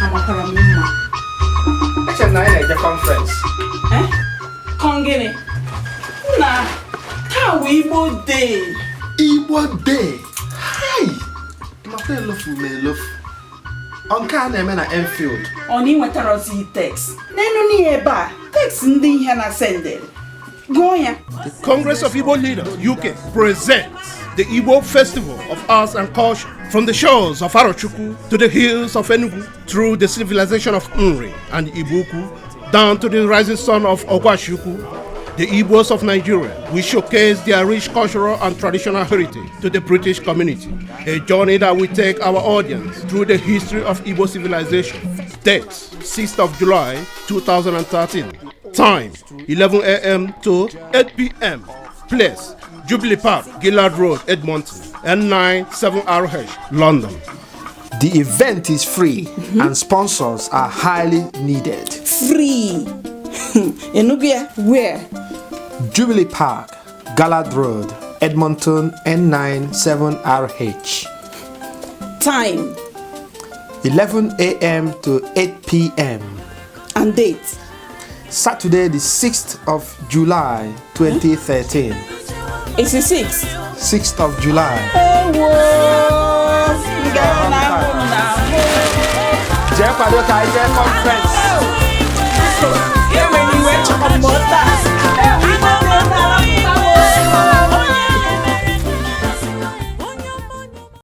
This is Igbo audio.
Amakwara m mma. Eche m na anyị na-eje conference. Eh? Kọn gịnị? Nna, taa wụ Igbo Day. Igbo Day. Hai! Makwa elofu m elofu. Ọ nke a na-eme na Enfield? Ọ na ị nwetara ozi text n'elu n'ihe ebe a, text ndị ihe na sendịrị, gụọ ya. The Congress of Igbo Leaders UK presents the Igbo Festival of Arts and Culture from the shores of Arochukwu to the hills of Enugu, through the civilization of Nri and Ibuku, down to the rising sun of Ogwashi-Uku. The Igbos of Nigeria will showcase their rich cultural and traditional heritage to the British community. A journey that will take our audience through the history of Igbo civilization. Date: 6th of July 2013. Time: 11 a.m. to 8 p.m. Place: Jubilee Park, Gillard Road, Edmonton, N9 7RH, London. The event is free and sponsors are highly needed. Free. Enugu ya, where? Jubilee Park, Gallard Road, Edmonton, N9 7RH. Time? 11 a.m. to 8 p.m. And date? Saturday, the 6th of July 2013. 86. 6th of July. Ewo, nga na-ahụ m n'ahụ. Jee kwado ka anyị jee conference. Enwere iwe, chọrọ m taa.